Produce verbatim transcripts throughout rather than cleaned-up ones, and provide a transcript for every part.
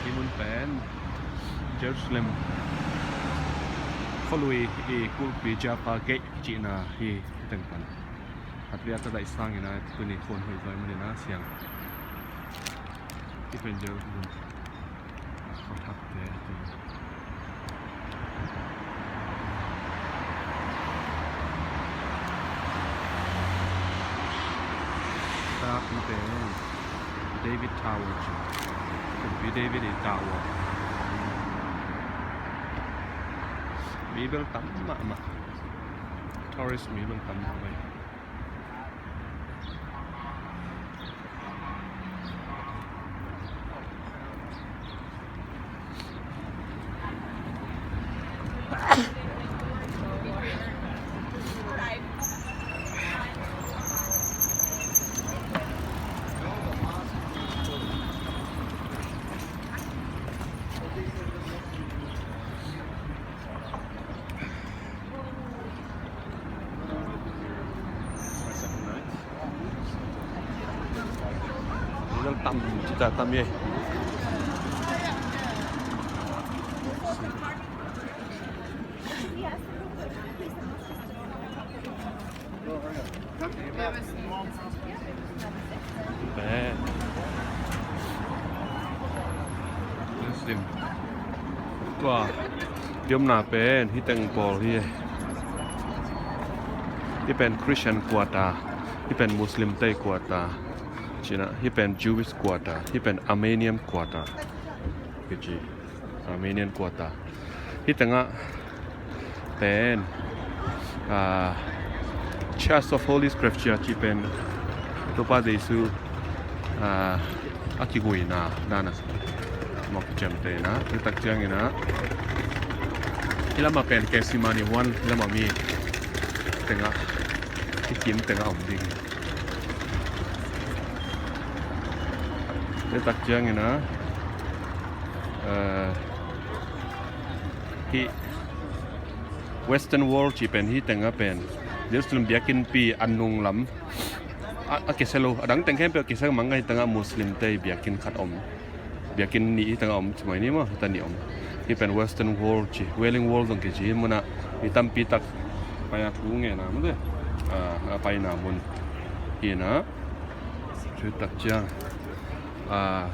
Hih mun pen Jerusalem khualui i kulhpi Jaffa Gate cihna hi. Hih teng pan Hatria ta daih sangin a tuni khuan hoih zaw i manin a siang. Hih pen Jerusalem khuathak te. David Tower ci. Kumpi David i tower. Mi bel tam mahmah. Tourist mi bel tam mahmah. Tam, kita tam ye. Pen Muslim tua diomna pen hih teng pawl hi. Hih pen Christian quarter, hih pen Muslim te quarter. Cina, hih pen Jewish quarter, hih pen Armenian quarter. Kici Armenian quarter. Hih tengah pen, ah, Church of Holy Scripture cih pen Topa Jesu, ah, a kiguina dana mawk ciamtena. Hih tak ciangina hih lama pen Gethsemane huan hih lama mi tengah, hih kim tengah om ding. Hih tak ciangina, eh, hih Western Wall cih pen hih tengah pen Jerusalem biakinnpi a nung lam a, a kisia lo, a dang teng khempeuh a kisia mang, hih tengah Muslim te biakinn khat om. Biakinn nih hih tengah om, ci mai ni maw, hih tengah nih om. Hih pen Western Wall ci, Wailing Wall zong kici, hih munah mi tampi tak pai a thu ngenna mun te, a, a paina mun hi na. Cih tak ciang, a,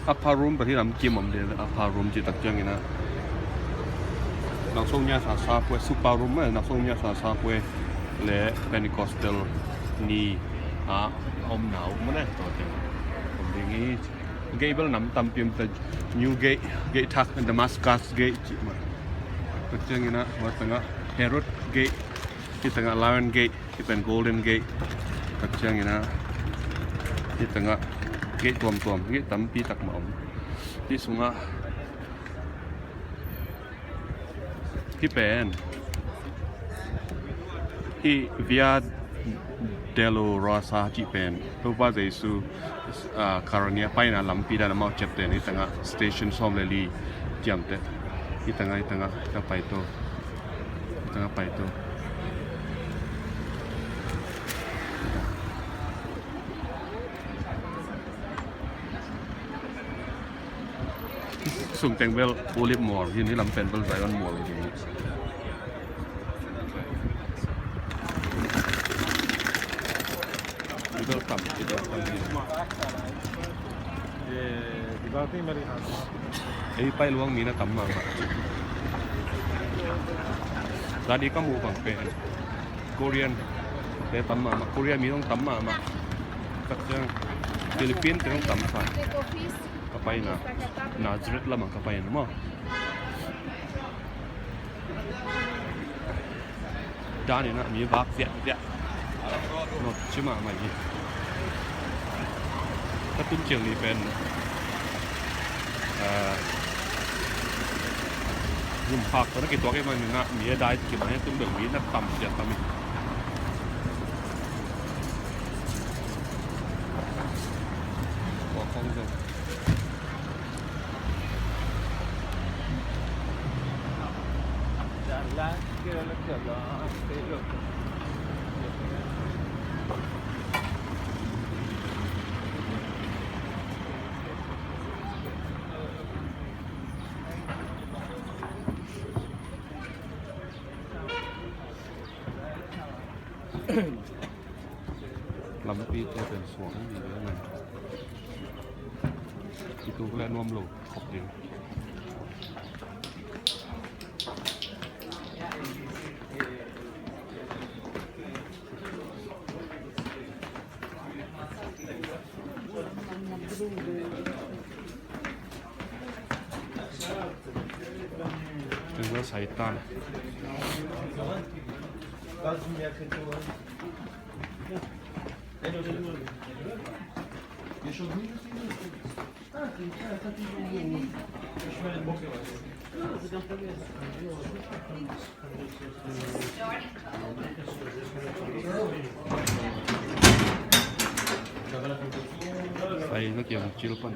upper room pen hih lam kim om de, upper room cih tak ciangina Nausong Nia Sa Sa Pue, super room, eh, Nausong Nia Sa Sa Pue le Pentecostal ni a om nau mun e, tua teng om ding hi. Gate bel nam tampi om ta, New Gate, Gate Thak, Damascus Gate cih mah. Tak ciangina, hua tengah Herod Gate, hih tengah Lion Gate, hih pen Golden Gate. Tak ciangina, hih tengah gate tuamtuam, gate tampi tak mah om. Hih sungah Hih pen, hih Via Dolorosa cih pen Topa Jesu, ah, Caronia paina lampi dan amau ciaptehna, hih tengah station sawm le li ciamteh. Hih tengah, hih tengah, hih tengah paito. Hih tengah paito. Sung teng bel Olive mual hi, hih lam pen bel Zion mual hi. Hih bel tam, hih bel tam hi. Ei pai luang mi na tam mahmah. Zani ka muh bang pen Korean te tam mahmah, Korea mi zong tam mahmah. Tak ciang Philippine te zong tam sa. Ka paina Nazareth lamah ka paina maw. Dan in ah mi vak ziahziah. Nopci mahmah hi. Ka tun ciang ni pen, ah, zumphak tawh na kituak ih manin ah mi a dai kik mah hi, tun bel mi na tam ziah tam hi. Tua khong zong. Lampite pen suang ni ve ngai. Kituk le nuam lo khop ding. Tua saitan. Sai na kiang cil pan.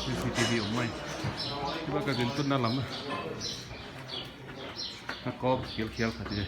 C C T V om mai. Kiba ka zin tun na lam. Na kawk khialkhial khat hi.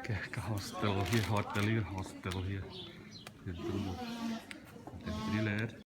Ka, ka hostel hi, hotel hi, hostel hi. Ken tu mu. Ken tu le.